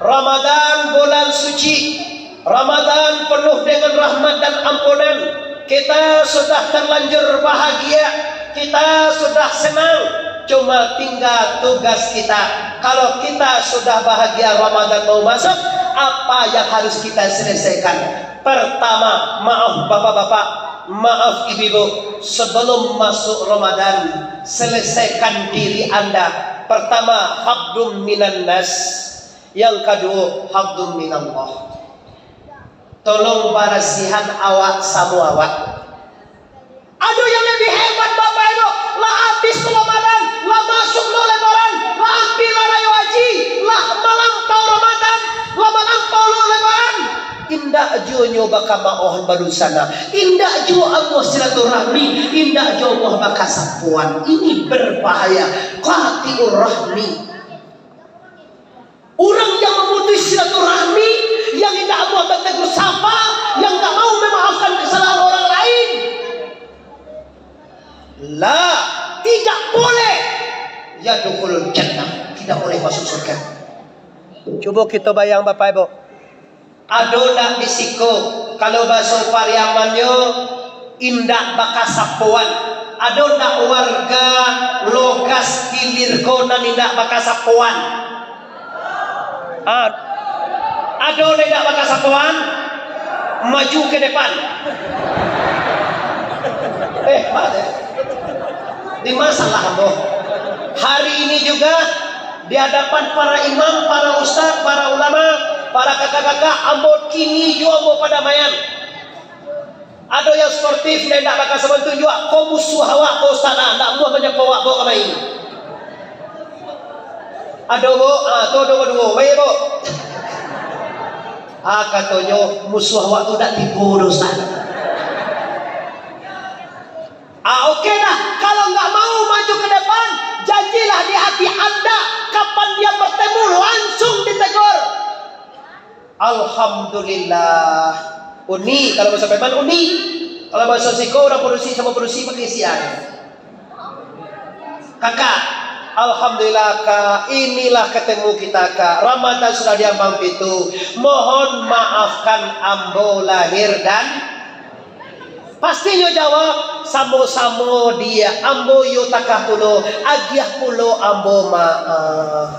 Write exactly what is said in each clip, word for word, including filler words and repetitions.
Ramadan bulan suci, Ramadan penuh dengan rahmat dan ampunan. Kita sudah terlanjur bahagia, kita sudah senang. Cuma tinggal tugas kita. Kalau kita sudah bahagia, Ramadan mau masuk, apa yang harus kita selesaikan? Pertama, maaf bapak-bapak, maaf ibu-ibu, sebelum masuk Ramadan, selesaikan diri Anda. Pertama, habdum minan nas. Yang kaduo, habdum minallah. Tolong barasihan awak samo awak. Ado yang lebih hebat, Bapak Ibu. Lah abih tu Ramadan, lah masuk lo Lebaran, lah ampia lah rayo haji, lah malampau Ramadan, lah malampau lo Lebaran. Indak juo nyo bakamaohan badusana, indak juo amuah silaturahmi, indak juo amuah bakasapoan. Ini berbahaya. Qati'ur rahmi. Urang yang mamutuih silaturahmi, yang indak amuah bategur sapa, yang indak mau mamaafkan kasalahan urang lain, lah, tidak boleh yadkhulul jannah, tidak boleh masuk surga. Cubo kito bayang, Bapak Ibu. Ado ndak di siko, kalau baso Pariamannyo, indak bakasapoan? Ado ndak warga Logas Ilir ko nan indak bakasapoan? Ah, ado nan indak bakasapoan? Maju ke depan. Eh, Pak, di masalah ambo. Hari ini juga, di hadapan para imam, para ustaz, para ulama, para kakak-kakak, ambo kini juo ambo padamaian. Ado yang sportif, nan indak bakasapoan, tunjuak ko musuah awak ko, ustaz, ah, indak amuah manyapo awak, bawa kamari. Ado, Bu, ah, tu ado duo, baik, Bu. Ah, katonyo, musuah awak tu dak tibo doh, ustaz. Ah, oke dah, kalau nggak mau maju ke depan, janjilah di hati anda, kapan dia bertemu, langsung ditegur. Alhamdulillah. Uni, kalau bahasa Palembang, uni. Kalau bahasa siko, urang padusi samo padusi, pakai siang. Kakak, alhamdulillah, Kak. Inilah ketemu kita, Kak. Ramadan sudah diambang pitu. Mohon maafkan ambo lahir dan, pastinyo jawab, samo-samo dia. Ambo iyo takah pulo, agiah pulo ambo maaf.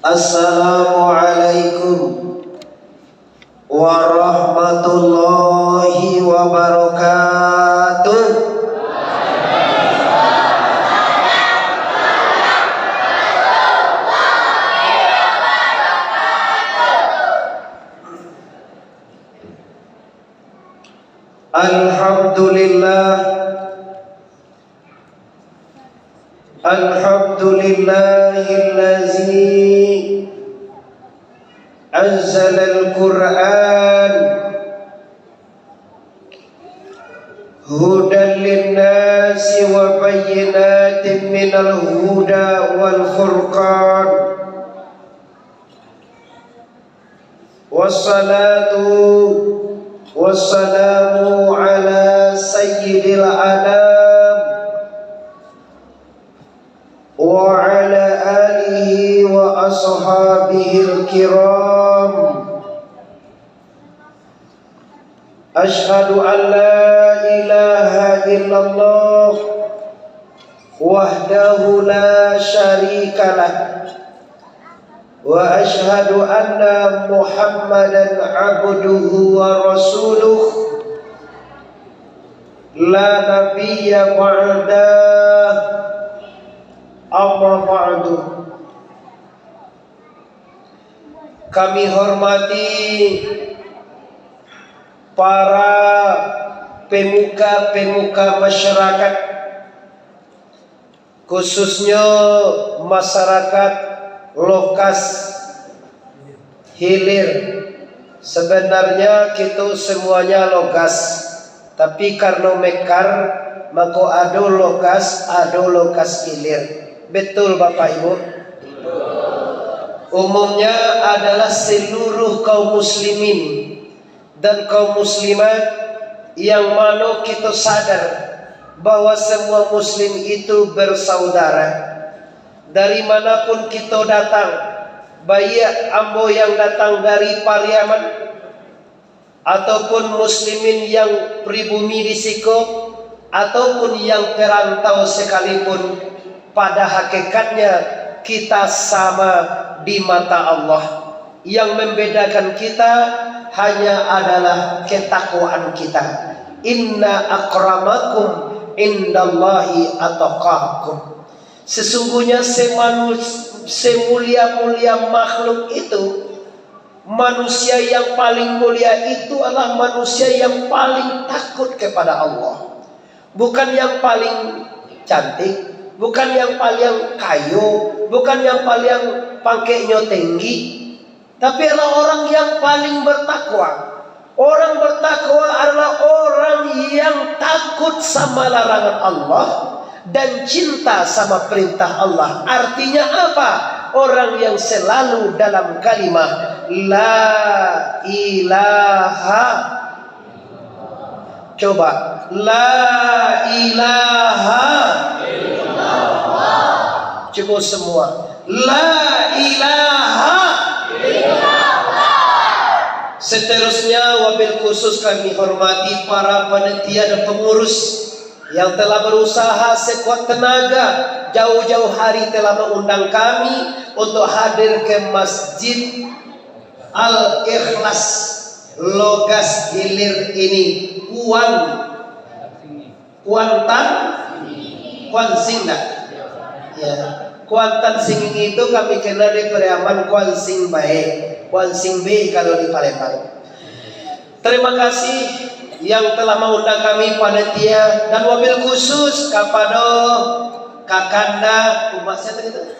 Assalamualaikum warahmatullahi wabarakatuh. Alhamdulillah. Alhamdulillahilladzi anzalal Qur'an hudan linnasi wa bayyinatin minal huda wal furqan. Wassalatu wassalamu ala sayyidil anam wa ala alihi wa ashabihil kiram. Asyhadu an la ilaha illallah wahdahu la syarikalah. Wa asyhadu anna Muhammadan abduhu wa rasuluh. La nabiyya ba'dah. Amma ba'du. Kami hormati para pemuka-pemuka masyarakat, khususnyo masyarakat Logas Hilir. Sebenarnya kito semuanya Logas, tapi karano mekar, mako ado Logas, ado Logas Ilir. Betul, Bapak Ibu? Umumnya adalah seluruh kaum muslimin dan kaum muslimat yang mano kito sadar bahwa semua muslim itu bersaudara. Dari manapun kito datang, Baiak ambo yang datang dari Pariaman, ataupun muslimin yang pribumi di siko, ataupun yang perantau sekalipun, pada hakikatnya kita sama di mata Allah. Yang membedakan kita hanya adalah ketakwaan kita. "Inna akramakum indallahi atqakum." Sesungguhnya semanu-, semulia-mulia makhluk itu, manusia yang paling mulia itu adalah manusia yang paling takut kepada Allah. Bukan yang paling cantik, bukan yang paling kayo, bukan yang paling pangkeknyo tinggi, tapi adalah orang yang paling bertakwa. Orang bertakwa adalah orang yang takut sama larangan Allah dan cinta sama perintah Allah. Artinya apa? Orang yang selalu dalam kalimah la ilaha. Coba, la ilaha. Cubo semua, la ilaha. Seterusnya, wabil khusus kami hormati para panitia dan pengurus yang telah berusaha sekuat tenaga, jauh-jauh hari telah mengundang kami untuk hadir ke Masjid Al-Ikhlas Logas Hilir ini. Kuan, Kuantan, Kuansing dah. Ya. Kuantan Singing itu kami kenal di Pariaman Kuansing Bae, Kuansing B kalau di Palembang. Terima kasih yang telah mengundang kami, panitia, dan wabil khusus kapado Kakanda, umat siapa gitu?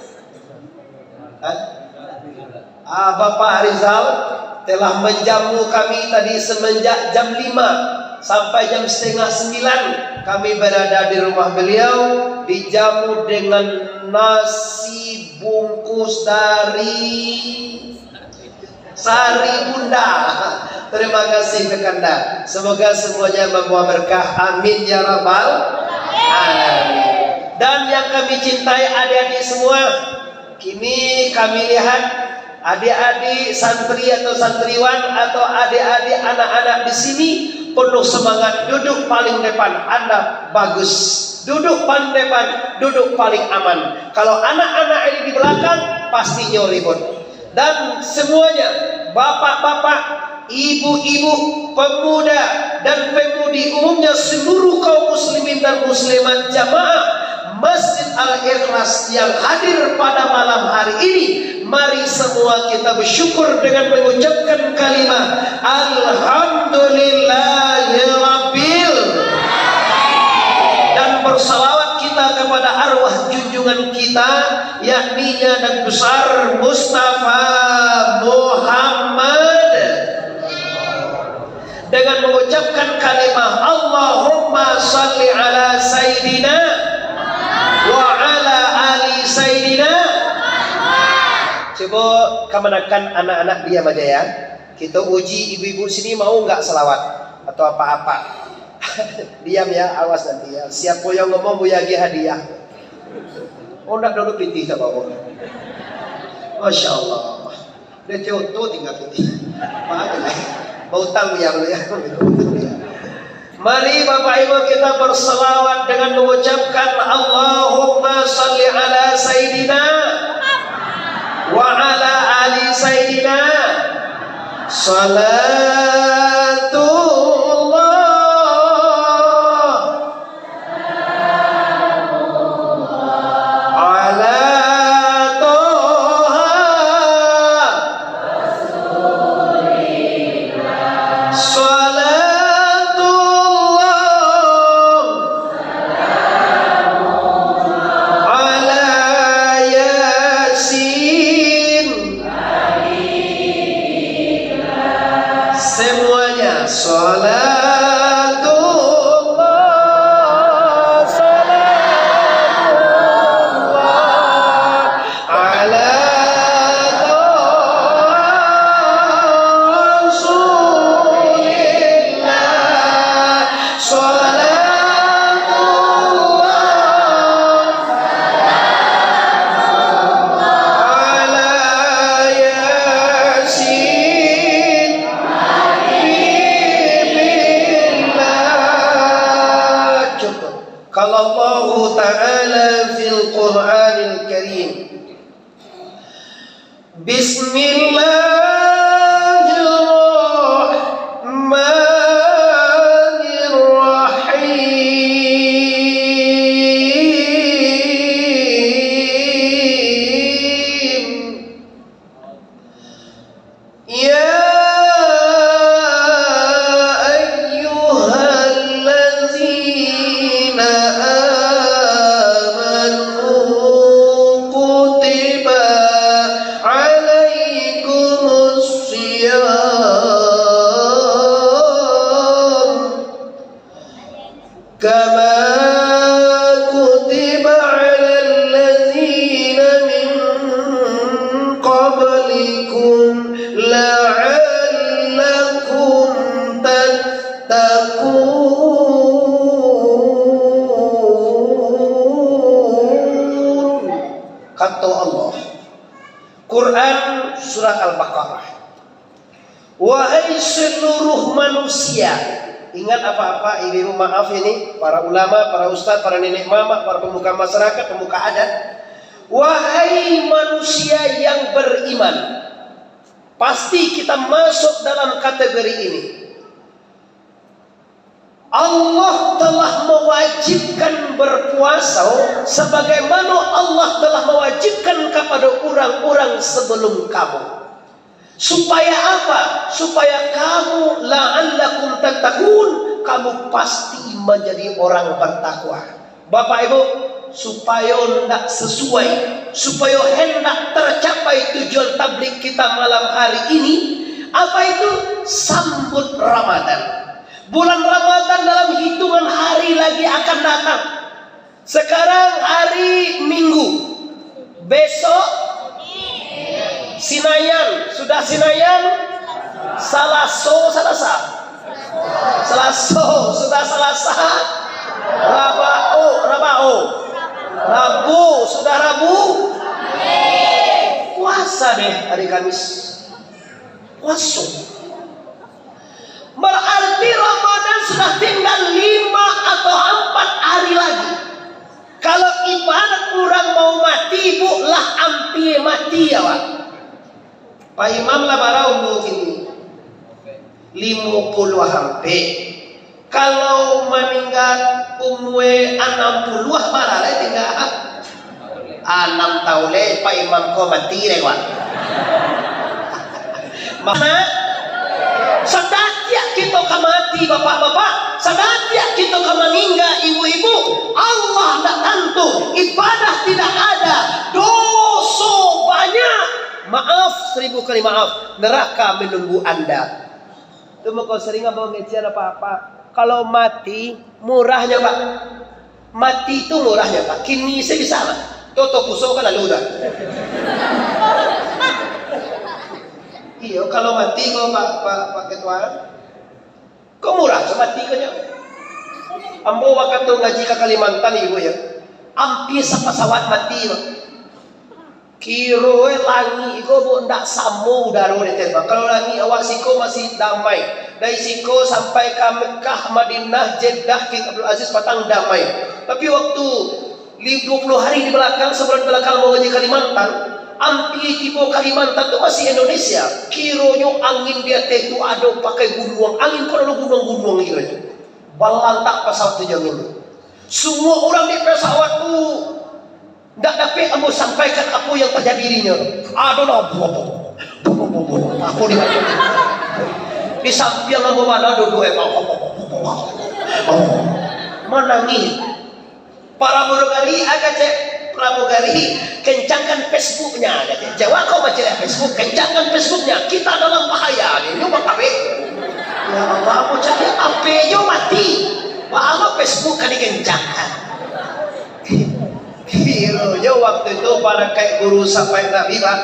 Hah? Ah, Bapak Rizal telah menjamu kami tadi semenjak jam lima sampai jam setengah sembilan. Kami berada di rumah beliau, dijamu dengan nasi bungkus dari Sari Bunda. Terima kasih, Kakanda. Semoga semuanya membawa berkah. Amin ya rabbal alamin. Dan yang kami cintai adik-adik semua, kini kami lihat adik-adik santri atau santriwan atau adik-adik anak-anak di sini penuh semangat, duduk paling depan. Anda bagus. Duduk paling depan, duduk paling aman. Kalau anak-anak ini di belakang, pastinyo ribut. Dan semuanya, bapak-bapak, ibu-ibu, pemuda, dan pemudi, umumnya seluruh kaum muslimin dan muslimat jamaah Masjid Al-Ikhlas yang hadir pada malam hari ini, mari semua kita bersyukur dengan mengucapkan kalimat Alhamdulillahirabbil, dan bersalawat kita kepada arwah junjungan kita, yakninya Nabi Besar Mustafa Muhammad, dengan mengucapkan kalimah Allahumma salli ala Sayyidina wa ala ali Sayyidina. Cubo kamanakan anak-anak diam aja ya. Kita uji ibu-ibu sini mau nggak salawat atau apa-apa. Diam ya, awas nanti ya. Siapa yang ngomong Buya agiah hadiah. Oh, ndak dulu pitih tak bawa. Masya Allah. Dia contoh tinggal pitih. Maaf ya. Bautang Buya dulu ya. Bautang Buya. Mari Bapak Ibu kita bersalawat dengan mengucapkan Allahumma salli ala Sayyidina wa ala ali Sayyidina. Salatullah ala Toha. Salatullah ala Yasin. Semua Bismillahirrahmanirrahim. Ya ayyuhallazina amanu kutiba alaikumus siyam kama kutiba alal ladzina min qablikum la'allakum tattaqun. Kato Allah. Quran, surah Al-Baqarah. Wahai seluruh manusia, ingat apa-apa, ibu-ibu, maaf ini, para ulama, para ustaz, para nenek mamak, para pemuka masyarakat, pemuka adat. Wahai manusia yang beriman, pasti kita masuk dalam kategori ini. Allah telah mewajibkan berpuasa, sebagaimana Allah telah mewajibkan kepada orang-orang sebelum kamu. Supaya apa? Supaya kamu, la'allakum tattaqun, kamu pasti menjadi orang bertakwa. Bapak Ibu, supayo ndak sesuai, supayo hendak tercapai tujuan tabligh kita malam hari ini, apa itu? Sambut Ramadan. Bulan Ramadan dalam hitungan hari lagi akan datang. Sekarang hari Minggu, besok Sinayan, sudah Sinayan, Salaso, Salasa. Salaso, sudah Salasa, Rabao, Rabao. Rabu, sudah Rabu. Puasa deh hari Kamis. Puasa. Berarti Ramadan sudah tinggal lima atau empat hari lagi. Kalau ibarat urang mau mati, Bu, lah ampia mati awak. Pak Imam lah bara umua kini? Limo puluah ampek. Kalau maningga umua anam puluah, bara lai tingga? Anam taun lai, Pak Imam ko mati lai, Pak. Mana? Sadatiak kito ka mati, bapak-bapak, sadatiak kito ka maningga, ibu-ibu, Allah ndak tantu, ibadah tidak ada, doso banyak. Maaf, seribu kali maaf, neraka menunggu Anda. Tu mako sering abang ngecek apa-apa. Kalau mati, murahnyo, Pak. Mati tu murahnyo, Pak. Kini se bisa, Pak. Toto puso kan lalu dah. Iyo, kalau mati ko, Pak, Pak, Pak Ketua, ko murah se mati ko nyo. Ambo wakatu ngaji ka Kalimantan, Ibu, yo. Ampia sapasawat mati, Pak. Kiro e langik ko, Bu, ndak samo udaro dek tembak. Kalau langik awak siko masih damai. Dari siko sampai ka Mekah, Madinah, Jeddah, King Abdul Aziz patang damai. Tapi waktu li-, dua puluh hari di belakang, sebulan di belakang mau ngaji Kalimantan, ampia tibo Kalimantan tu masih Indonesia. Kironyo angin di ateh tu ado pakai gunuang. Angin ko ado gunuang-gunuang kironyo. Balantak pasawat tu jo angin tu. Semua orang di pesawat tu ndak dapek ambo sampaikan apo yang tajadi dinyo. Ado lah, apo di, di sampiang ambo bana duduak, eh, manangih. Pramugari, ah, kecek, pramugari, kencangkan Facebooknya, kecek. Jawab kau baca Facebook, kencangkan Facebooknya. Kita dalam bahaya ni, nyo bakawin. Ya Allah, ambo cari apo jo mati. Ba a Facebook ka dikencangkan. Kironyo waktu itu barakaik guru sampai Nabi, Pak.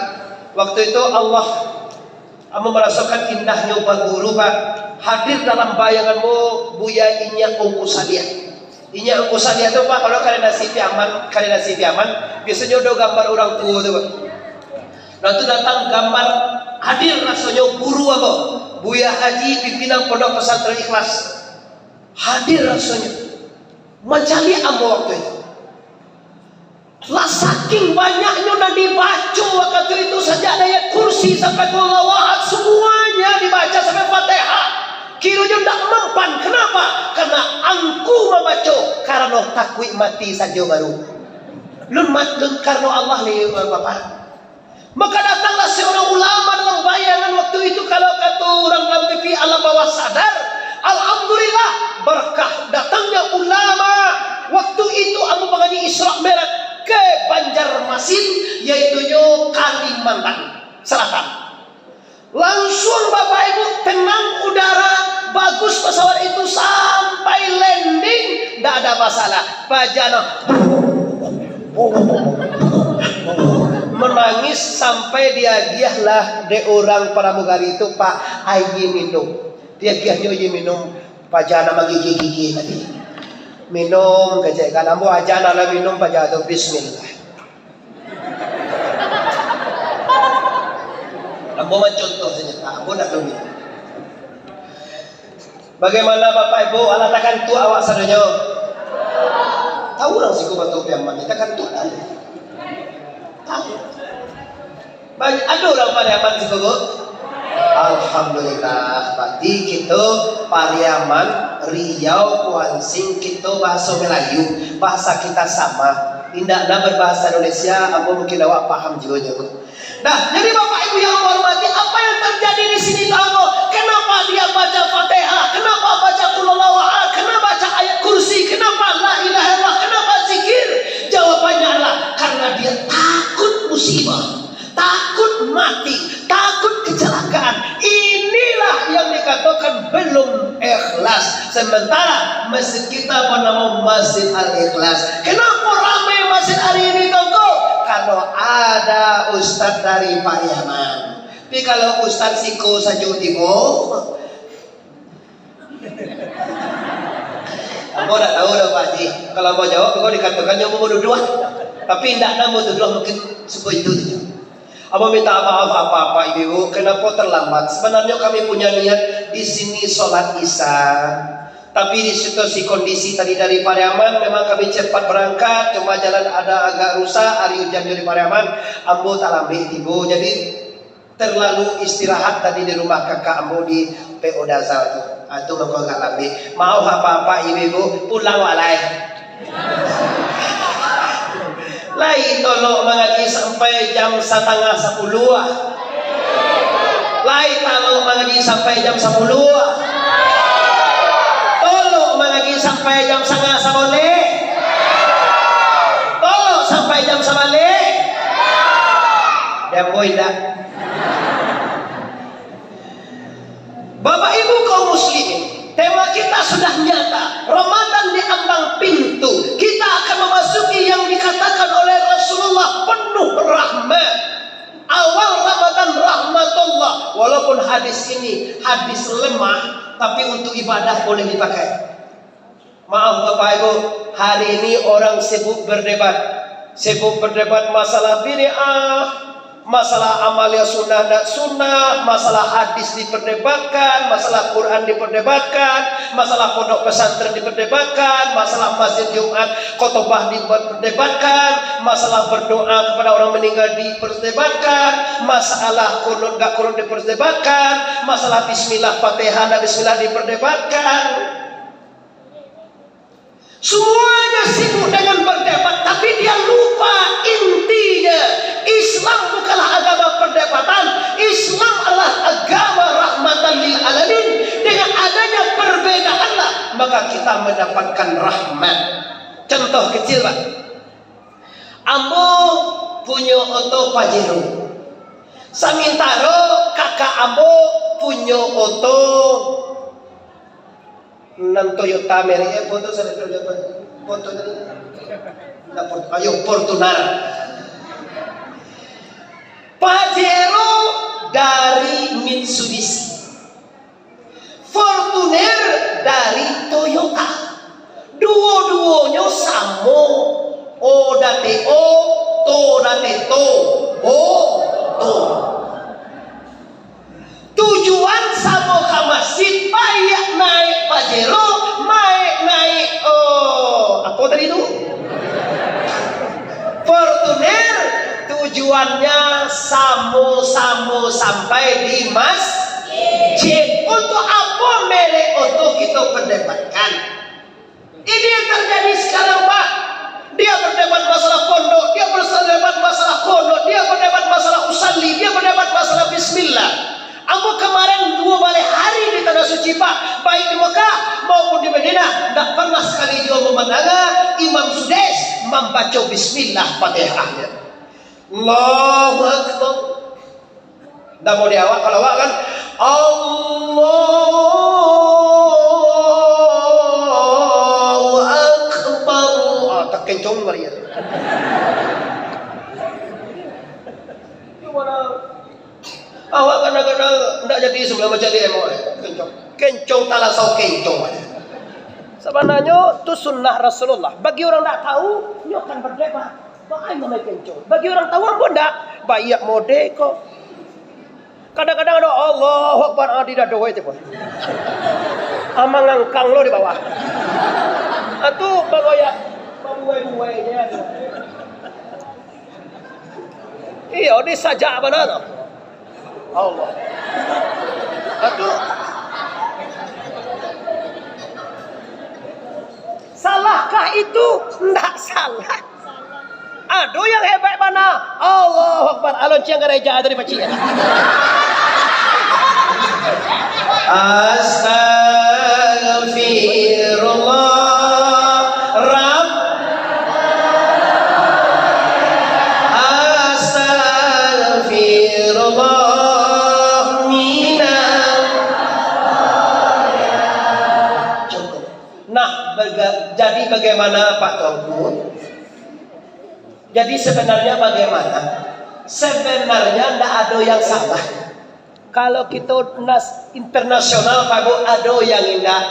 Waktu itu Allah, ambo marasokan indahnyo baguru, Pak. Hadir dalam bayangan ambo Buya Inyiak Ungku Saliah. Inyiak Ungku Saliah tu, Pak, kalau kalian nasi Piaman, kalian nasi Piaman, biasonyo ado gambar urang tuo tu, Pak. Nah, tu datang gambar, hadir rasonyo guru ambo, Buya Haji, pimpinan Pondok Pesantren Ikhlas. Hadir rasonyo. Mancaliak ambo waktu itu. Lah saking banyaknyo nan dibaco wakatu itu, sajak dari ayat kursi sampai qul huwallahu ahad, samuanyo dibaco sampai Fatihah. Kironyo ndak mampan. Kenapa? Karena angku mambaco karano takuik mati sajo baru. Lun mat-, lun karano Allah ni, Bapak. Maka datanglah seorang ulama dalam bayangan waktu itu, kalau kato urang dalam T V alam bawah sadar. Alhamdulillah, berkah datangnya ulama waktu itu, ambo mangaji Isra Mi'raj ke Banjarmasin, yaitunyo Kalimantan Selatan. Langsuang, Bapak Ibu, tenang udara, bagus pesawat itu sampai landing, ndak ada masalah. Paja no menangis sampai diagiahlah dek urang pramugari tu, Pak, aia minum. Diagiahnyo aia minum, paja no magigia-gigia tadi. Minum, kecek kan, ambo aja nak lah minum paja tu, bismillah. Ambo mancontoh sajo, ambo ndak tahu. Bagaimana Bapak Ibu, alah takantuak awak sadonyo? Tahu urang siko Batu Piaman, takantuak tahu. Tahu. Banyak, ado urang Pariaman siko, Bu? Alhamdulillah, berarti kito Pariaman, Riau, Kuansing, kito bahaso Melayu, bahasa kita sama. Indak nak berbahasa Indonesia, ambo mungkin awak paham juo nyo. Nah, jadi Bapak Ibu yang hormati, apa yang terjadi di sini tahu? Kenapa dia baca Fatihah? Kenapa baca Qul Huwallahu Ahad? Kenapa baca ayat kursi? Kenapa la ilaha illallah? Kenapa zikir? Jawabannya adalah karena dia takut musibah, takut mati, takut kecelakaan. Inilah yang dikatakan belum ikhlas. Sementara masjid kita bernama Masjid Al-Ikhlas. Kenapa ramai masjid hari ini, Tongko? Karena ada ustaz dari Pariaman. Tapi kalau ustaz siko sajo tibo, ambo ndak tahu doh, Pak Haji. Kalau ambo jawab, ambo dikatakan nyo ambo baduduah. Tapi ndak, ndak ambo tuduah, mungkin suko itu tu. Ambo minta maaf, Bapak, Ibu, kenapa terlambat? Sebenarnya kami punya niat di sini sholat Isya. Tapi di situasi kondisi tadi dari Pariaman, memang kami cepat berangkat, cuma jalan ada agak rusak, hari hujan di Pariaman, ambo talambek tibo. Jadi, terlalu istirahat tadi di rumah kakak ambo di P O Dazal tu. Ah, tu mangko agak lambek. Maaf, Bapak, Ibu, pulang wak lai. Lai Tolok mangaji sampai jam satangah sapuluah. Lai Tolok mangaji sampai jam sapuluah. Tolok mangaji sampai jam satangah sabaleh. Tolok sampai jam sabaleh. Diam, boy, dah. Bapak Ibu kaum muslimin, tema kita sudah nyata. Ramadan di ambang pintu. Kita akan memasuki yang dikatakan oleh Rasulullah penuh rahmat. Awal Ramadan rahmatullah. Walaupun hadis ini hadis lemah, tapi untuk ibadah boleh dipakai. Maaf, Bapak Ibu, hari ini orang sibuk berdebat. Sibuk berdebat masalah bid'ah, masalah amalia sunnah dan sunnah, masalah hadis diperdebatkan, masalah Quran diperdebatkan, masalah pondok pesantren diperdebatkan, masalah masjid Jumat khotbah diperdebatkan, masalah berdoa kepada orang meninggal diperdebatkan, masalah kunut gak kunut diperdebatkan, masalah bismillah Fatihah dan bismillah diperdebatkan. Semuanya sibuk dengan berdebat, tapi dia lupa intinya. Islam bukanlah agama perdebatan. Islam adalah agama rahmatan lil alamin. Dengan adanya perbedaanlah, maka kita mendapatkan rahmat. Contoh kecil, Pak. Ambo punyo oto Pajero. Samintaro kakak ambo punyo oto Nan Toyota merek, eh, foto saya Toyota. Foto tadi. Nah, Fort-, ayo, Fortuner. Pajero dari Mitsubishi. Fortuner dari Toyota. Duo-duonyo samo. O date o, to date to. O, to. Tujuan samo ka masjid, baiak naik Pajero, baiak naik, oh, apo tadi tu? Tujuannya samo-samo sampai di masjid. Untuk apa merek oto kita perdebatkan? Ini yang terjadi sekarang, Pak. Dia berdebat masalah pondok, dia berdebat masalah pondok, dia berdebat masalah usalli, dia berdebat masalah bismillah. Ambo kemarin dua baleh hari di Tanah Suci, Pak, baik di Mekah maupun di Madinah, ndak pernah sekali juo ambo mandanga Imam Sudais mambaco bismillah Fatihahnya. Allahu Akbar. Ndak mau di awak, kalau awak kan, "Allahu Akbar." Ah, takencong baliak. Awak kadang-kadang ndak jadi sebelah macam dia, mau, eh. Kencong. Kencong talasau kencong. Sabananyo tu sunnah Rasulullah. Bagi urang ndak tahu, nyo akan berdebat. Baa nan kencong. Bagi urang tahu ambo ndak, baiak mode ko. Kadang-kadang ado Allahu Akbar, ah, di dado wai tu pun. Ah, mangangkang lo di bawah. Ah, tu bagoyak, babuai-buai je. Iyo, disajak bana tu. Allah. Aduh. Salahkah itu? Ndak salah. Ado yang hebat bana. Allahu Akbar. Alun ciang gareja tu dipacik. Astagfirullah. Rab-, astagfirullah. Minal. Cukup. Nah, baga-, jadi bagaimana, Pak Tuanku? Jadi, sebenarnya bagaimana? Sebenarnya ndak ado yang salah. Kalau kito nas-, internasional, Pak Bu, ado yang indak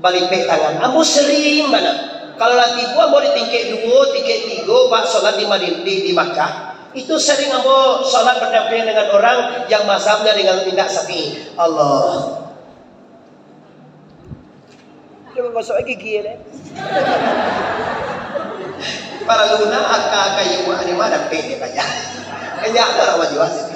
balipek tangan. Ambo sering bana. Kalau lah tibo ambo di tingkek duo, tingkek tigo, Pak, solat di Madin-, di, di Makkah, itu sering ambo solat berdampingan dengan orang yang mazhabnya dengan indak Syafi'i. Allah. Cubo gosok gigi, leh. Paralu na aka kayu ni mah dapek dia banyak. Banyak tu orang baju asli.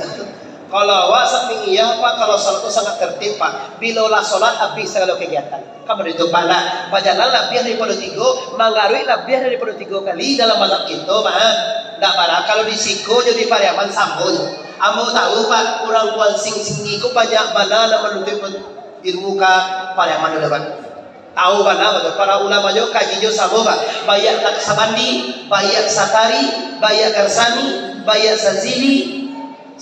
Kalau awak samping iya, Pak, kalau salat tu sangat tertib, Pak. Bila lah salat, habis sagalo kegiatan. Kan begitu, Pak, nah, bajalan labiah daripada tigo, manggaruik labiah daripada tigo kali dalam mazhab kito, Pak. Ndak bara, kalau di siko jo di Pariaman samo tu. Ambo tahu, Pak, urang Kuansing sini ko banyak bana nan manuntut ilmu ka Pariaman dulu, Pak. Tahu bana, Pak, para ulama jo kaji jo samo, Pak. Baiak Naksabandi, baiak Satari, baiak Karsani, baiak Sazili,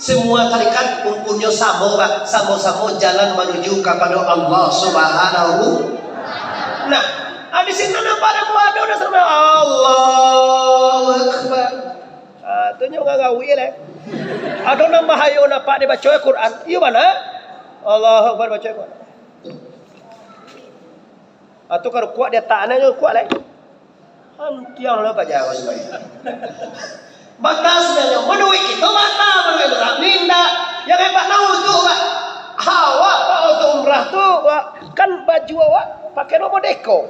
semua tarekat umpunnyo samo, Pak. Samo-samo jalan manuju kapado Allah Subhanahu. Nah, habis itu nampak dah buah ado dah sama. Allahu Akbar. Ah, tu nyo ngagawik, leh. Ado nan bahayo nampak dibaco Quran. Iyo bana. Allahu Akbar, baco Quran. Ah, tu kalau kuat dia tak, nyo kuat, leh. Antiang lah paja ko subai. Batas nyo, manuik kito batal, manuik urang ni indak. Yang hebat nak wudu, Pak. Awak, Pak, waktu umrah tu, Pak, kan baju awak pakai nomor deko.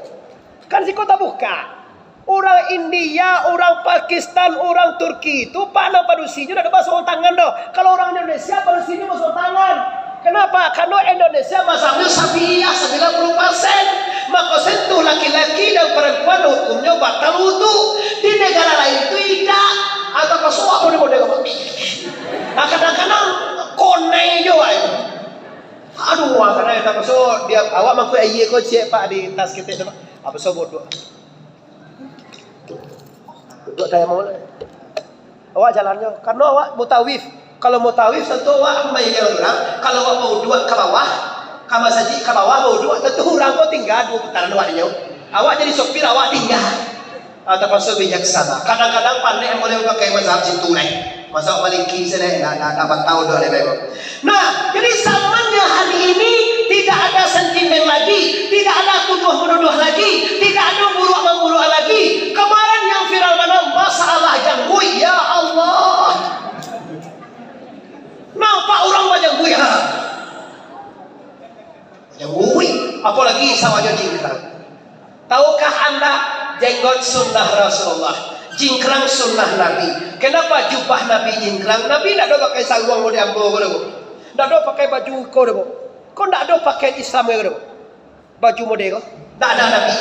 Kan siko tabuka. Urang India, urang Pakistan, urang Turki tu, Pak, nan padusinyo ndak ado basorong tangan doh. Kalau urang Indonesia, padusinyo basorong tangan. Kenapa? Karena Indonesia mazhabnya Syafi'iyah sembilan puluh persen. Maka sentuh laki-laki dan perempuan hukumnya batal wudu. Di negara lain tu indak. Atau kasuak pun dia model apa? Nah, kadang-kadang konai jo, ai. Aduh, kadang-kadang tak masuk, dia, awak mangkuk aia ko ciek, Pak, di tas ketek tu, Pak. Apa sobot tu? Duduak tayamum lah. Awak jalan jo. Karano awak mutawif. Kalau mutawif, tantu awak ambai jalan urang. Kalau awak bauduak ka bawah, ka masajik ka bawah bauduak, tantu urang ko tingga duo putaran awak nyo. Awak jadi sopir, awak tingga. Ah, tapakso bijaksana. Kadang-kadang pandai boleh pakai mazhab situ, neh. Mazhab Maliki, sini, nah, nah, nah, batau doh, leh, baik. Nah, jadi zamannya hari ini tidak ada sentimen lagi, tidak ada tuduh-menuduh lagi, tidak ada buruk-memburuk lagi. Kemarin yang viral mana? Masalah jangguik, ya Allah. Nampak urang bajangguik, ha? Jangguik, apalagi sawahnya jingkang. Tahukah anda jenggot sunnah Rasulullah? Jingkrang sunnah Nabi. Kenapa jubah Nabi jingkrang? Nabi ndak ado pakai saruang model ambo ko doh. Ndak ado pakai baju ko doh. Ko ndak ado pakai Islam ko doh. Baju model ko. Ndak ado Nabi.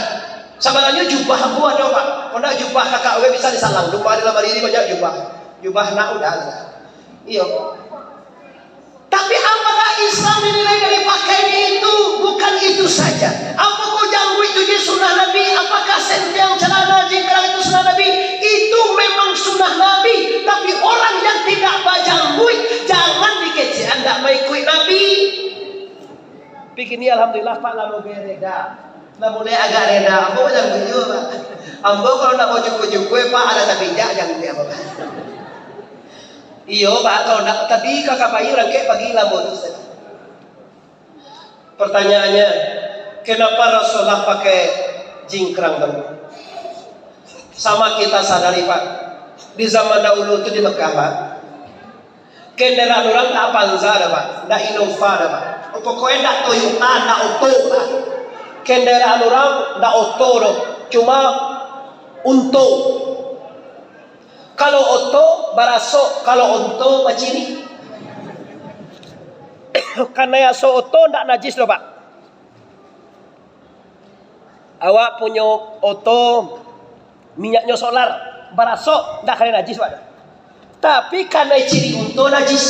Sabananyo jubah ambo ado, Pak. Ko ndak jubah kakak urang bisa disalang. Rumah dalam hari ini banyak jubah. Jubah nak udah. Iyo. Tapi apakah Islam dinilai dari pakaian itu? Bukan itu saja. Apakah jangguik itu je sunnah Nabi? Apakah sentiang, calana, jingkrang itu sunnah Nabi? Itu memang sunnah Nabi. Tapi orang yang tidak bajangguik, jangan dikecekan ndak maikuik Nabi. Pikini, alhamdulillah, Pak, lah mulai reda. Lah mulai agak reda. Ambo jangguik juo, Pak. Ambo kalau ndak mau cukuik-cukuik, Pak, ada tapi jak jangguik ambo, Pak. Iyo, Pak, kalau ndak tadi ka Kabai rangkek pagi lambo tu, Ustaz. Pertanyaannya, kenapa Rasulullah pakai jingkrang tu? Sama kita sadari, Pak. Di zaman dahulu tu di Mekah, Pak. Kendaraan urang ndak Avanza dah, Pak. Ndak Innova dah, Pak. Pokoknya ndak Toyota, ndak Alto, Pak. Kendaraan urang ndak Alto doh. Cuma Unto. Kalau oto barasok, kalau onto baciri. Kanai asok oto ndak najis doh, Pak. Awak punyo oto minyaknyo solar, barasok ndak kanai najis, Pak. Tapi kanai ciri unto najis.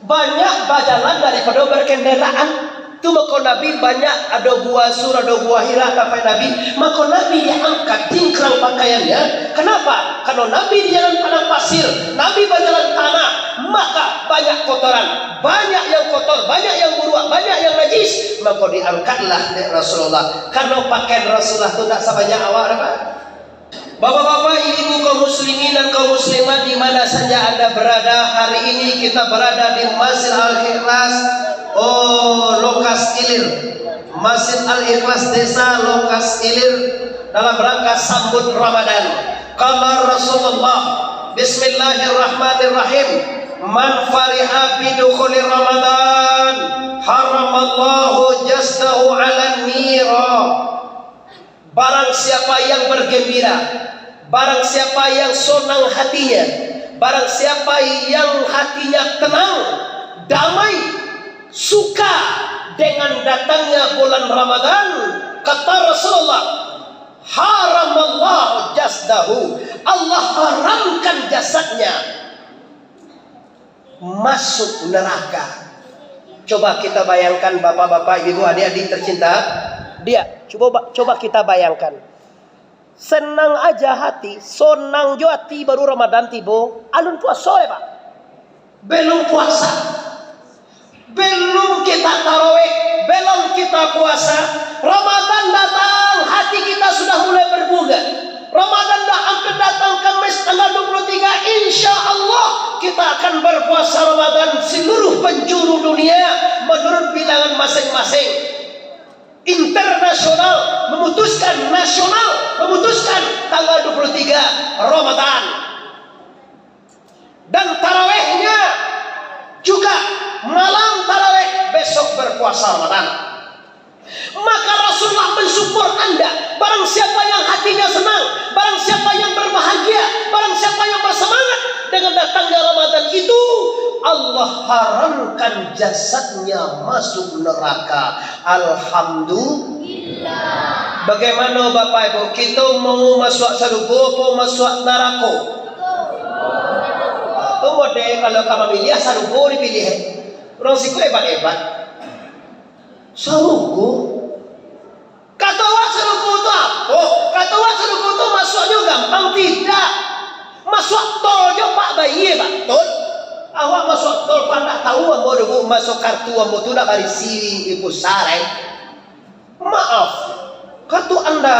Banyak bajalan daripado berkendaraan. Tu mako Nabi banyak ado gua Sur, ado gua Hira, tampek Nabi. Mako Nabi diangkat jingkrang pakaiannya. Kenapa? Karena Nabi di jalan padang pasir, Nabi bajalan tanah, maka banyak kotoran, banyak yang kotor, banyak yang buruak, banyak yang najis. Mako diangkatlah dek Rasulullah. Karena pakaian Rasulullah tu tak sabanyak awak, Pak. Bapak-bapak, ibu-ibu, kaum muslimin dan kaum muslimat di mana saja Anda berada, hari ini kita berada di Masjid Al-Ikhlas, oh, Lokas Ilir. Masjid Al-Ikhlas Desa Lokas Ilir dalam rangka sambut Ramadan. Qala Rasulullah, Bismillahirrahmanirrahim. Man fariha bidukhuli Ramadan, haramallahu jasdahu 'alan nira. Barang siapa yang bergembira, barang siapa yang sonang hatinya, barang siapa yang hatinya tenang, damai, suka dengan datangnya bulan Ramadan, kata Rasulullah, haramallahu jasdahu, Allah haramkan jasadnya masuk neraka. Coba kita bayangkan, bapak-bapak, ibu, adik-adik tercinta. Dia, coba ba-, coba kita bayangkan. Senang aja hati, sonang jo hati, baru Ramadan tibo, alun puaso lai, Pak. Belum puasa. Belum kita tarawih, belum kita puasa. Ramadan datang, hati kita sudah mulai berbunga. Ramadan dah hampir datang, Kamis tanggal dua puluh tiga, insya Allah kita akan berpuasa Ramadan seluruh penjuru dunia menurut bilangan masing-masing. Internasional memutuskan, nasional memutuskan tanggal dua puluh tiga Ramadan. Dan tarawihnya juga malam tarawih besok berpuasa Ramadan. Maka Rasulullah mensyukur anda, barang siapa yang hatinya senang, barang siapa yang berbahagia, barang siapa yang bersemangat dengan datangnya Ramadan itu, Allah haramkan jasadnya masuk neraka. Alhamdulillah. Bagaimana Bapak Ibu, kita mau masuk sarugo atau masuk neraka? Tu model kalau ka mamiliah sarugo dipiliah. Urang siko hebat-hebat. Sarugo. Kato awak sarugo tu apo? Kato awak sarugo tu masuaknyo gampang? Tidak. Masuak tol jo, Pak, bayia, Pak, tol. Awak masuak tol, Pak, ndak tahu ambo dulu, masuak kartu ambo tu ndak barisi pulsa, eh. Maaf, kartu anda,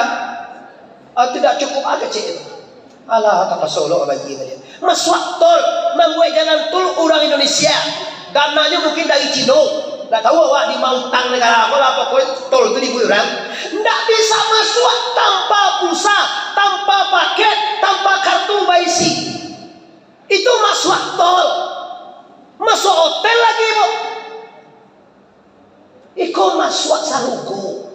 ah, tidak cukup, ah, kecil. Alah, ka paso lo, abang, iyo, iyo. Masuak tol, mambuek jalan tol urang Indonesia. Dananyo mungkin dari Cino. Ndak tahu awak di ma utang negara apo lah, pokoknyo tol tu dibuek urang. Ndak bisa masuak tanpa pulsa, tanpa paket, tanpa kartu baisi. Itu masuak tol. Masuak hotel lagi, Bu. Iko masuak sarugo.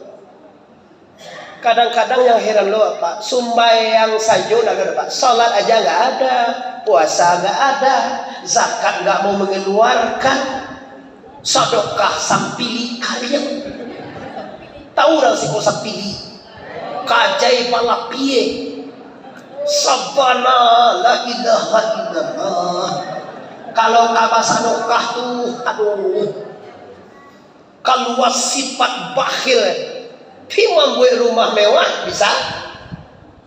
Kadang-kadang yang heran lo, Pak, sumbayang sajo ndak ado, Pak. Salat aja nggak ada, puasa nggak ada, zakat nggak mau mengeluarkan, sadokah sampili kaliang. Tahu urang siko sampili? Kajai balapie. Sabana la ilaha illallah. Kalau ka basadokah tu, aduh. Kalua sifat bakhil. Pi mambuek rumah mewah, bisa.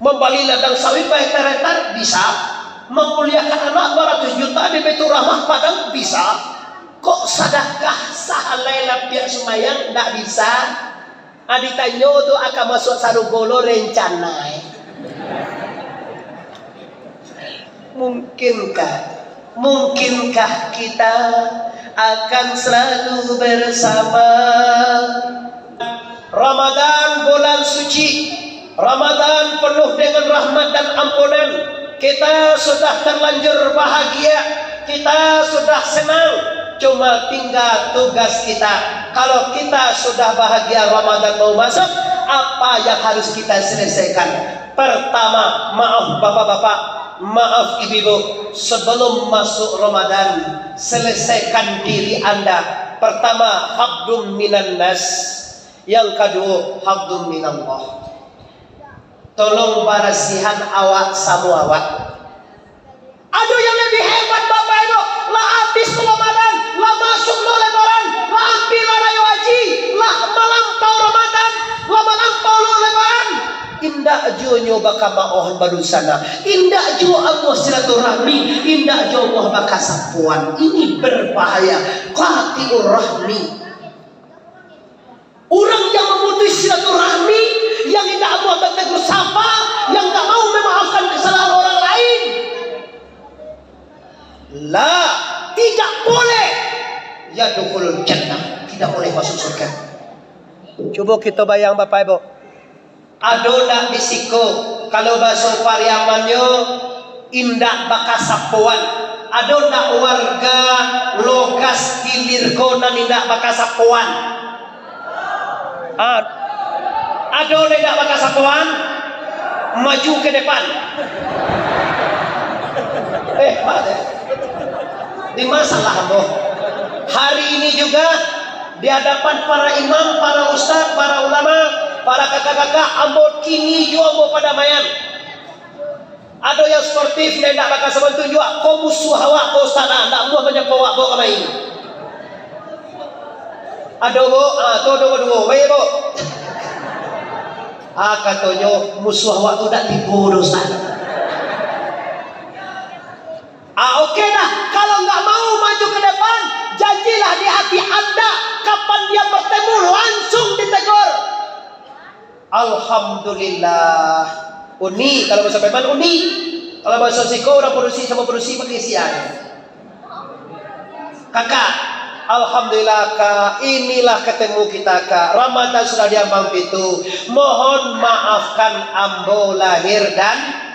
Mambali ladang sawit bahektar-hektar, bisa. Makuliahkan anak dua ratus juta di Baiturrahmah Padang, bisa. Kok sadakah sahalai lapiak sumbayang, ndak bisa? Ah, ditanyo tu, akan masuak sarugo lo rencana, eh. Mungkinkah, mungkinkah kita akan selalu bersama? Ramadan bulan suci, Ramadan penuh dengan rahmat dan ampunan. Kita sudah terlanjur bahagia, kita sudah senang. Cuma tinggal tugas kita. Kalau kita sudah bahagia, Ramadan mau masuk, apa yang harus kita selesaikan? Pertama, maaf bapak-bapak, maaf ibu-ibu, sebelum masuk Ramadan, selesaikan diri anda. Pertama, haqdun minan nas. Yang kaduo, haqdun minallah. Tolong barasihan awak samo awak. Ado yang labiah hebat, Bapak Ibu. Lah abih Ramadan, lah masuak lo Lebaran, lah ampia lah rayo haji, lah malampau Ramadan, lah malampau lo Lebaran. Indak juo nyo bakamaohan badusana, indak juo amuah silaturahmi, indak juo amuah bakasapoan. Ini berbahaya. Qati'ur rahmi. Urang yang mamutuih silaturahmi, yang indak amuah bategur sapa, yang indak mau mamaafkan kasalahan urang lain, la, tidak boleh yadkhulul jannah, tidak boleh masuk surga. Cubo kito bayang, Bapak Ibu. Ado ndak di siko, kalau bahaso Pariamannyo, indak bakasapoan? Ado ndak warga Logas Hilir ko nan indak bakasapoan? Ah, ado nan indak bakasapoan? Maju ke depan. Eh, Pak, eh. Di masalah ambo. Hari ini juga, di hadapan para imam, para ustaz, para ulama, para kakak-kakak, ambo kini juo ambo padamaian. Ado yang sportif, nan indak bakasapoan, tunjuak, ko musuah awak, ko ustaz, ah, ndak amuah manyapo awak, baok kamari. Ado, Bu? Ah, tu ado baduo. Baiak, Bu. Ah, katonyo, musuah awak tu ndak tibo doh, ustaz. Ah, oke dah. Kalau nggak mau maju ke depan, janjilah di hati anda, kapan dia bertemu, langsung ditegur. Alhamdulillah. Uni, kalau bahasa Palembang, uni. Kalau bahasa siko, urang padusi samo padusi pakai siang. Kakak, alhamdulillah, Kak. Inilah ketemu kita, Kak. Ramadan sudah diambang pintu. Mohon maafkan ambo lahir dan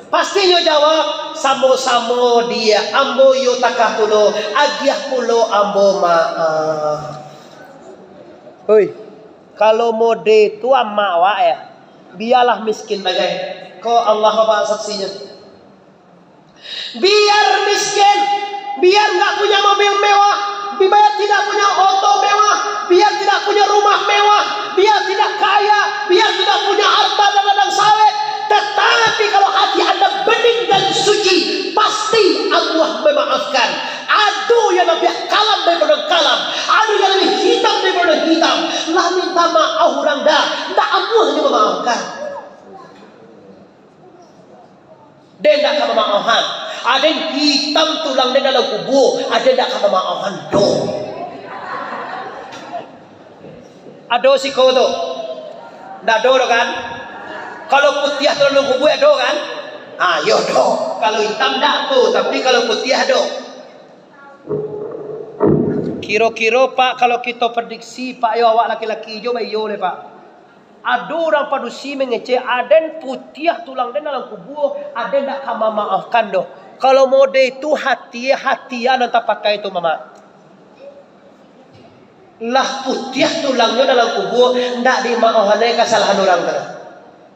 Pastinyo jawab, samo-samo dia, ambo iyo takah pulo, agiah pulo ambo maaf. Oi, kalau mode tu amak awak ya, bialah miskin bagai. Ko Allah basaksinya. Biar miskin, biar nggak punya mobil mewah, biar tidak punya oto mewah, biar tidak punya rumah mewah, biar tidak kaya, biar tidak punya harta dan ladang sawit, tetapi kalau hati anda bening dan suci, pasti Allah memaafkan. Ado yang labiah kalam daripada kalam, ado yang labiah hitam daripada hitam. Lah minta maaf urang dah, ndak amuah nyo mamaafkan. Den ndak ka mamaohan. Aden hitam tulang den dalam kubua, aden ndak ka mamaohan doh. Ado siko tu? Ndak ado doh kan? Kalau putiah tulang dalam kubua ado kan? Ah, yo doh. Kalau hitam ndak tu, tapi kalau putiah ado. Kiro-kiro, Pak, kalau kito prediksi, Pak, yo awak laki-laki jo baiyo leh, Pak. Ado urang padusi mangecek, aden putiah tulang den dalam kubua, aden ndak ka mamaafkan doh. Kalau mode itu hati, hati nan tapakai tu, Mamak. Lah putiah tulangnyo dalam kubua, ndak dimaohan lai kasalahan urang tu.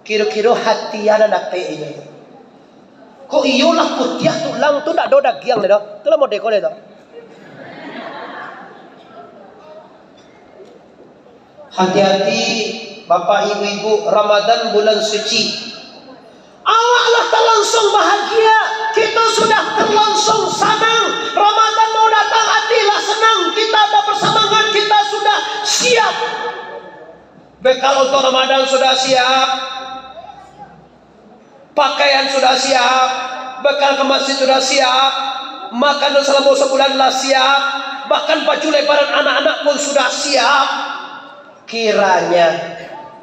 Kiro-kiro hati nan dapek inyo tu. Kok iyo lah putiah tulang tu, ndak ado dagiang lai doh. Tu lah modeko lai tu. Hati-hati, Bapak, Ibu-ibu, Ramadan bulan suci. Awak lah talangsung bahagia, kita sudah talangsung sanang. Ramadan mau datang, hati lah senang, kita ada bersemangat, kita sudah siap. Bekal untuk Ramadan sudah siap, pakaian sudah siap, bekal ke masjid sudah siap, makanan selama sebulan lah siap, bahkan baju lebaran anak-anak pun sudah siap. Kiranya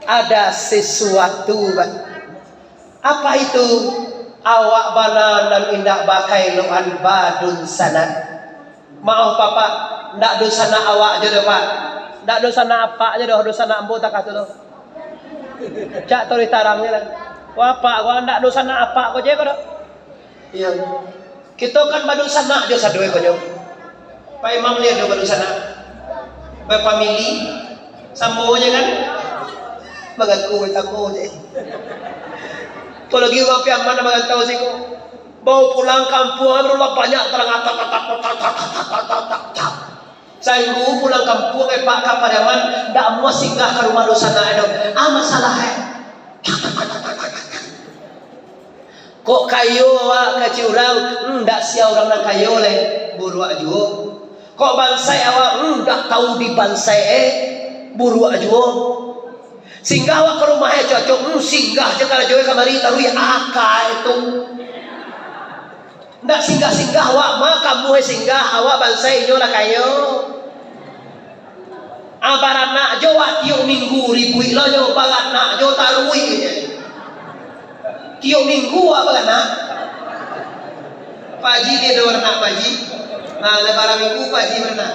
ada sesuatu, Pak. Apa itu? Awak bana nan indak bakaeloan badunsanak. Maoh, Pak, Pak, ndak dunsanak awak jo doh, Pak. Ndak dunsanak apak jo doh, dunsanak ambo takah tu doh. Cak taruih tarangnyo lah. Wah, Pak, wah, ndak dunsanak apak ko je ko doh. Iyo. Kito kan badunsanak jo sadonyo ko nyo. Pak Imam liek jo badunsanak. Bapamili, samo je kan? Mangaku samo je. Apolai urang Piaman nan marantau siko. Bawa pulang kampuang, baru lah banyak tarang atak, atak, atak, atak, atak, atak, atak. Sainggo pulang kampuang, eh, Pak, ka Pariaman, ndak amuah singgah ka rumah dunsanak doh. Ah, masalah, eh. Kok kayo awak kacik urang, hmm, ndak sia urang nan kayo lai, buruak juo. Kok bansaik awak, hmm, ndak tahu dibansaik, eh, buruak juo. Singgah awak ka rumah, eh, cocok, hmm, singgah je karajo, eh, kamari, taruih akai tu. Ndak singgah-singgah awak mah, kamuah singgah, awak bansaik inyo lah kayo. Ah, baranak jo awak tiok minggu ribuik lo nyo, baranak jo taruih je. Tiok minggu awak baranak. Pak Haji dia ada baranak, Pak Haji. Nah, lebaran minggu Pak Haji baranak.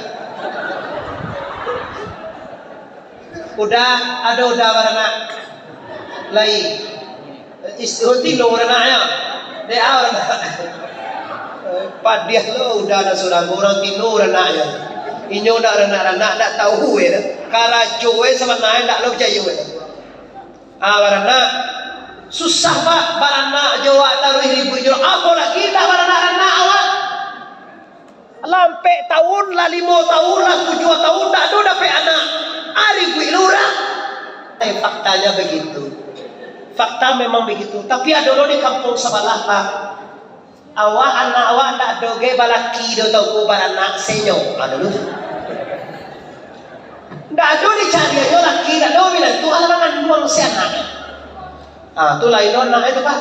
Uda, ado Uda baranak. Lai. Is-, oh, tino baranaknyo. Dek a baranak. Padiah lo Uda nan surang, urang tino baranaknyo. Inyo ndak ranak-ranak, ndak tahu, eh. Karajo, eh, sabananyo ndak lo picayo, eh. Ah, baranak. Susah, Pak, baranak jo awak taruih ribuik jo. Apolai ndak baranak-ranak awak. Lah ampek taun, lah limo taun, lah tujuah taun, ndak ado dapek anak. Ah, ribuik lo urang. Eh, faktanya begitu. Fakta memang begitu. Tapi ado lo di kampuang sabalah, Pak. Awak, anak awak ndak ado ge balaki do, tau ko, baranak se nyo. Ado lo tu. Ndak ado dicariannyo laki, ndak ado minantu, alah manganduang se anak. Ah, tu lain lo anak itu, Pak.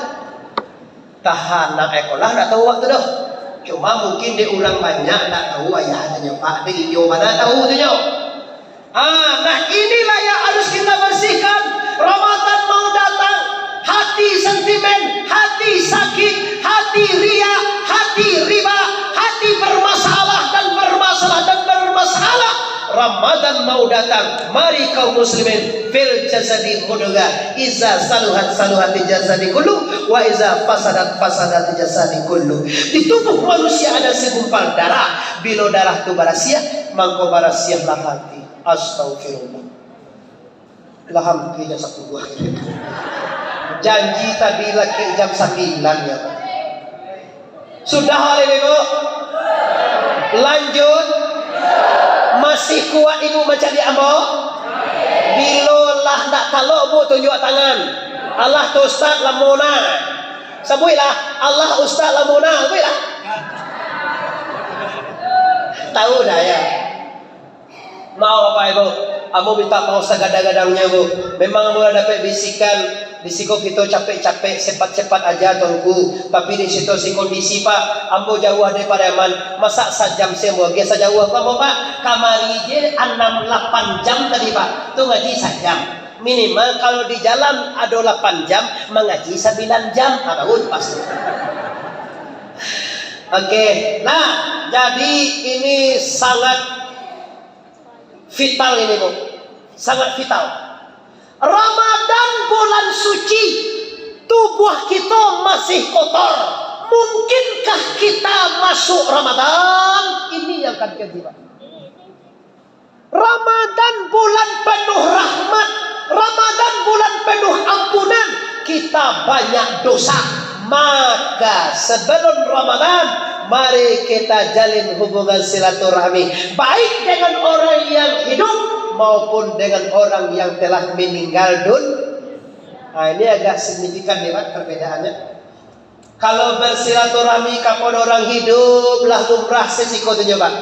Tahan nak eko lah, ndak tahu awak tu doh. Cuma mungkin dek urang banyak ndak tahu ayah tu nyo, Pak. Dek inyo bana tahu tu nyo. Ah, nah, inilah yang harus kita bersihkan. Ramadan mau datang. Hati sentimen, hati sakit, hati riya, hati riba, hati bermasalah dan bermasalah dan bermasalah. Ramadan mau datang. Mari kaum muslimin, fil jasadi mudghah, iza saluhat saluhatil jasadi kullu, wa iza fasadat fasadat jasadi kullu. Di tubuh manusia ada segumpal darah. Bilo darah tu barasiah, mangko barasiahlah hati. Astagfirullah. Lah hampir jam sapuluah. Janji tadi laki jam sambilan, ya. Sudah, Bapak Ibu? Lanjut. Masih kuat Ibu mancaliak ambo? Bilo lah ndak talok, Bu, tunjuak tangan. Alah tu Ustaz, lamo nah. Sabuiklah, alah Ustaz, lamo nah. Sabuiklah. Tahu dah, ya? Maoh, Bapak Ibu, ambo mintak maoh sagada-gadangnyo, Bu. Memang ambo lah dapek bisikan, di siko kito capek-capek, cepat-cepat aja, Tuanku. Tapi di siko si kondisi, Pak, ambo jauah dari Pariaman. Masa sajam se ambo agiah sajauah ko ambo, Pak? Kamari je anam lapan jam tadi, Pak. Tu ngaji sajam. Minimal kalau di jalan ado lapan jam, mangaji sambilan jam. Ah, baru tu pasti. Oke. Nah, jadi ini sangat vital ini, Bu. Sangat vital. Ramadan bulan suci, tubuh kita masih kotor. Mungkinkah kita masuk Ramadan? Ini yang akan dikaji, Pak. Ramadan kita banyak dosa. Maka sebelum Ramadan, mari kita jalin hubungan silaturahmi, baik dengan orang yang hidup maupun dengan orang yang telah meninggal dun-, nah, ini agak signifikan nih, Pak, perbedaannya. Kalau bersilaturahmi kapado orang hidup, lah lumrah sasiko tu nyo, Pak.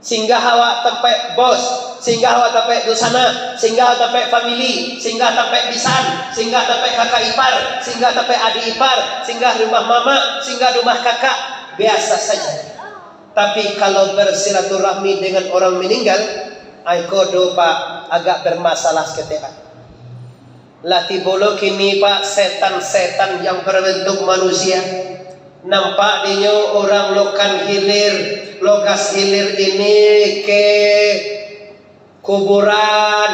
Singgah awak tampek bos, singgah awak tampek dunsanak, singgah tampek famili, singgah tampek bisan, singgah tampek kakak ipar, singgah tampek adik ipar, singgah rumah mamak, singgah rumah kakak, biasa saja. Tapi kalau bersilaturahmi dengan orang meninggal, ai ko do, Pak, agak bermasalah saketek, Pak. Lah tibo lo kini, Pak, setan-setan yang berbentuk manusia. Nampak dinyo urang Lokan Hilir, Lokas Hilir ini ke kuburan,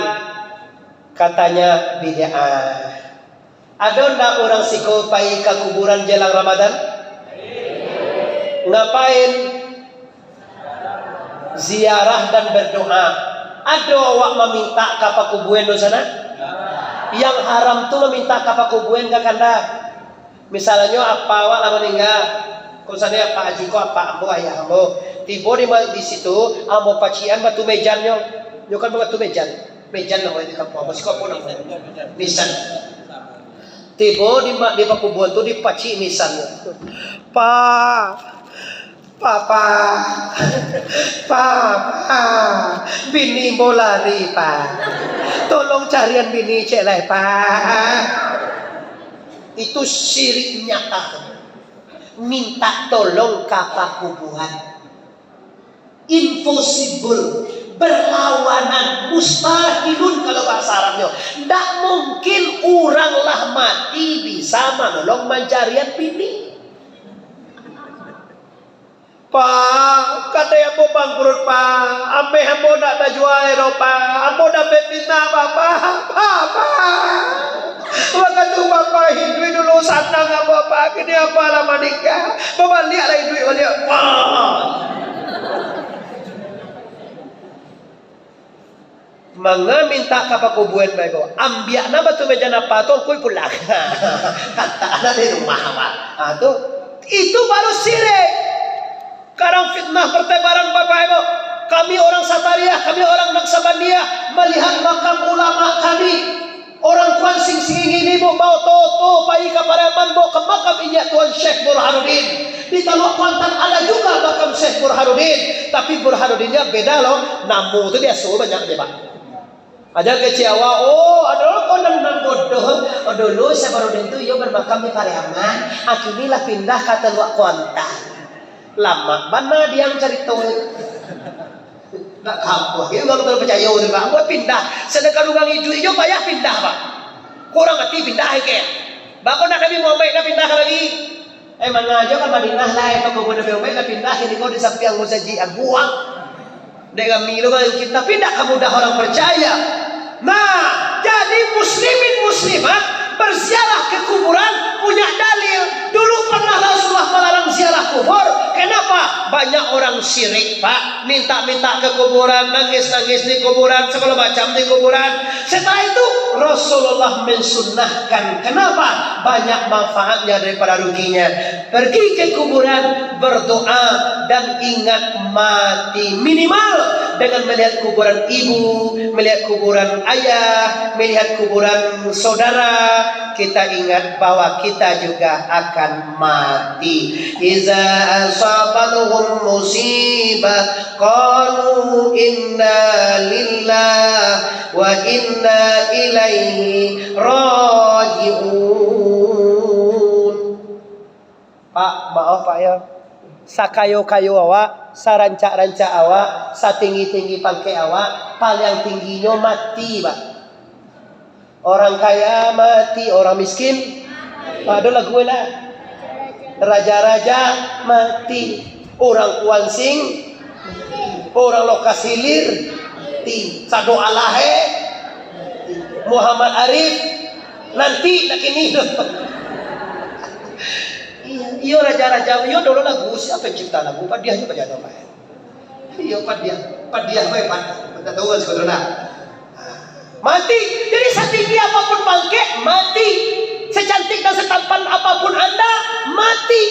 katanya bid'ah. Ado ndak urang siko pai ka kuburan jelang Ramadan? Ngapain? Ziarah dan berdoa. Ado awak mamintak ka pakuburan tu sanak? Yang haram tu mamintak ka pakuburan ka kanda. Misalnyo apa awak lah maningga, ko misalnyo apa aji ko, apa ambo, ayah ambo. Tibo di ma-, di situ, ambo pacikan batu mejannyo. Nyo kan batu mejan. Mejan namonyo di kampuang ambo, siko apo namonyo? Misan. Tibo di ma-, di pakuburan tu dipacik misannyo. Pak, Papa, Papa, bini ambo lari, Pak. Tolong carian bini ciek lai, Pak. Itu syirik nyata. Minta tolong ka pakuburan. Impossible, berlawanan, mustahilun kalau bahasa Arabnyo. Ndak mungkin urang lah mati bisa manolong mancarian bini. Pak, kadai ambo bangkrut, Pak. Ameh ambo ndak tajua doh, Pak. Ameh dapek fitnah, Pak. Pak, Pak, Pak. Wakatu Bapak hiduik dulu sanang ambo, Pak. Kini ambo lah maningga. Babaliak lah hiduik baliak, Pak. Manga mintak ka pakuburan bae ko. Ambiak nan batu mejan apa tu, angkui pulang. Katak nan di rumah, Pak. Ha, tu. Itu baru syirik. Sekarang fitnah pertebaran Bapak Ibu. Kami orang Satariah, kami orang Naksabandiah melihat makam ulama kami. Orang Kuansing singingin ibu bawa toto pai ka Pariaman, bawa ka makam inyak Tuan Syekh Burhanuddin. Di Taluak Kuantan ada juga makam Syekh Burhanuddin. Tapi Burhanuddinnya beda loh. Namo tu biaso banyak dia, Pak. Aja kecil awak, oh, ado ko nan, nan bodoh. Oh, dulu Syekh Burhanuddin tu iyo bermakam di Pariaman. Akini lah pindah ka Taluak Kuantan. Lamak bana diang carito. Nak kampuah, kini urang tu picayo tu, Pak. Buek pindah, sadangkan urang iduik jo payah pindah, Pak. Kurang ati pindah, kek. Bako nak Nabi Muhammad nak pindah lagi? Eh, manga jo ka Madinah lai, pakuburan Nabi Muhammad nak pindah, kini ko di sampiang musajik, ah, buang. Dek kami tu, kan, kita pindah ka mudah urang percaya. Nah, jadi muslimin muslimat berziarah ke kuburan punya dalil. Dulu pernah Rasulullah melarang ziarah kubur. Kenapa? Banyak orang syirik, Pak. Minta-minta ke kuburan, nangis-nangis di kuburan, segala macam di kuburan. Setelah itu, Rasulullah mensunnahkan. Kenapa? Banyak manfaatnya daripada ruginya. Pergi ke kuburan, berdoa, dan ingat mati. Minimal dengan melihat kuburan ibu, melihat kuburan ayah, melihat kuburan saudara, kita ingat bahwa kita juga akan mati. Iza asabathum musibah, qalu inna lillahi wa inna ilaihi raji'un. Pak, maoh, Pak, yo. Sakayo-kayo awak, sarancak-rancak awak, satinggi-tinggi pangkek awak, paliang tingginyo mati, Pak. Orang kaya mati, orang miskin. Pak, ado lagu lah. Raja-raja mati, orang Kuansing, orang Lokas Hilir mati, Sado Alahe, Muhammad Arif, nanti nak kini. Iyo, iyo, raja-raja, iyo dulu lagu, siapa yang cipta lagu? Padiah juga jadi apa? Iyo, padiah, padiah, baik, padiah. Kita tahu kan, saudara. Mati. Jadi, satinggi apapun pangkek, mati. Secantik dan setampan apapun anda, mati.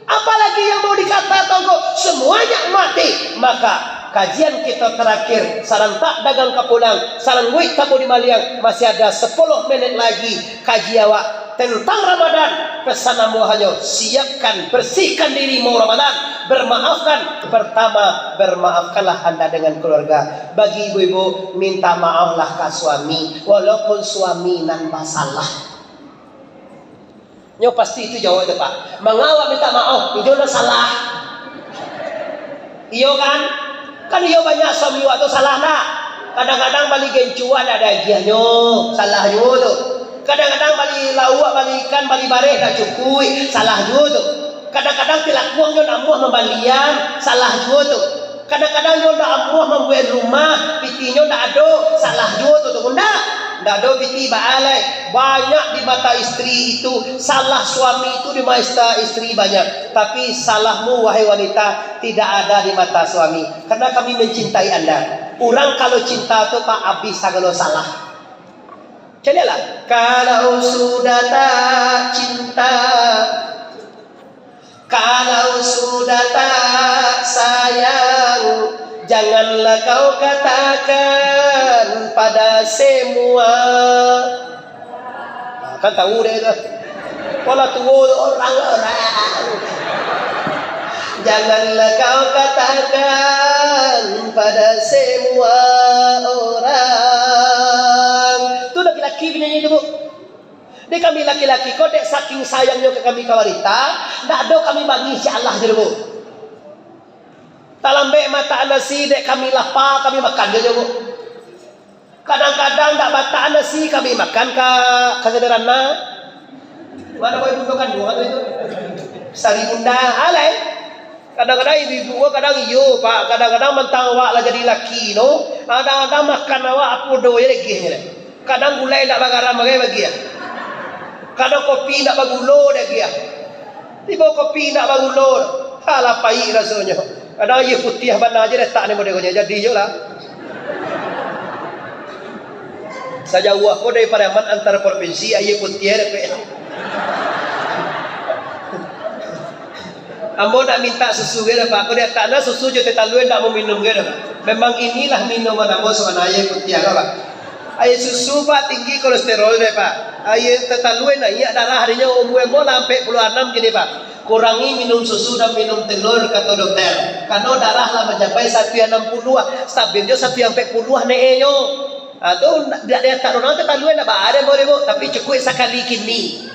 Apalagi yang mau dikata tonggo, semuanya mati. Maka kajian kita terakhir, sarantak dagang ka pulang, sarangguik tabu di maliang, masih ada sepuluh menit lagi kaji awak tentang Ramadan. Pesan ambo hanyo, siapkan, bersihkan diri mau Ramadan, bermaafkan. Pertama, bermaafkanlah anda dengan keluarga. Bagi ibu-ibu, minta maaflah ka suami, walaupun suami nan basalah. Nyo pasti itu jawab tu, Pak. Manga awak minta maaf, inyo lah salah. Iyo kan? Kan iyo banyak suami awak tu salah ndak? Kadang-kadang bali gencuan ndak diagiahnyo, salah juo tu. Kadang-kadang bali lauak, bali ikan, bali bareh ndak cukuik, salah juo tu. Kadang-kadang tilakuang nyo ndak amuah mambalian, salah juo tu. Kadang-kadang nyo ndak amuah mambuek rumah, pitinyo ndak ado, salah juo tu, tu ndak. Ndak ado piti baa lai. Banyak di mata istri itu, salah suami itu di mata istri banyak. Tapi salahmu, wahai wanita, tidak ada di mata suami. Karena kami mencintai anda. Urang kalau cinta tu, Pak, abih sagalo salah. Caliaklah. Kalau sudah tak cinta, kalau sudah tak sayang, janganlah kau katakan pada semua. Nah, kan tahu deh tu. Pola tuo tu orang-orang. Janganlah kau katakan pada semua orang. Tu laki-laki penyanyi tu, Bu. Dek kami laki-laki ko, dek saking sayangnyo ka kami ka wanita, ndak ado kami bangih, cak alah je, Bu. Talambek mataan nasi, dek kami lapa, kami makan je, Bu. Kadang-kadang ndak mataan nasi, kami makan ka, ka sederhana. Mano kau ibu kau kanduang tu itu? Sari bunda, alai. Kadang-kadang ibu-ibu ko kadang iyo, Pak. Kadang-kadang mantang awak lah jadi laki no, kadang-kadang makan awak apo do ye daging nyo. Kadang gulai indak bagaram bagai bagi ah. Kadang kopi indak bagulo daging ah. Tibo kopi indak bagulo. Alah, paik rasonyo. Kadang aia putiah bana je letak ni model ko nyo. Jadi jo lah. Sajauah ko dari Pariaman antar provinsi, aia putiah dapek. Ambo ndak mintak susu ge doh, Pak. Ko di atak anda susu jo teh talua ndak mau minum ge doh, Pak. Memang inilah minuman ambo sabana, aia putiah ko, Pak. Aia susu, Pak, tinggi kolesterol deh, Pak. Aia teh talua naiak darah dinyo, umua ambo lah ampek puluah anam kini, Pak. Kurangi minum susu dan minum telur, kato dokter. Karano darah lah mancapai satu anam puluah, stabilnyo satu ampek puluah naiaknyo. Ah, tu ndak, ndak di atak urang teh talua ndak baa deh, Bu, tapi cukuik sakali kini.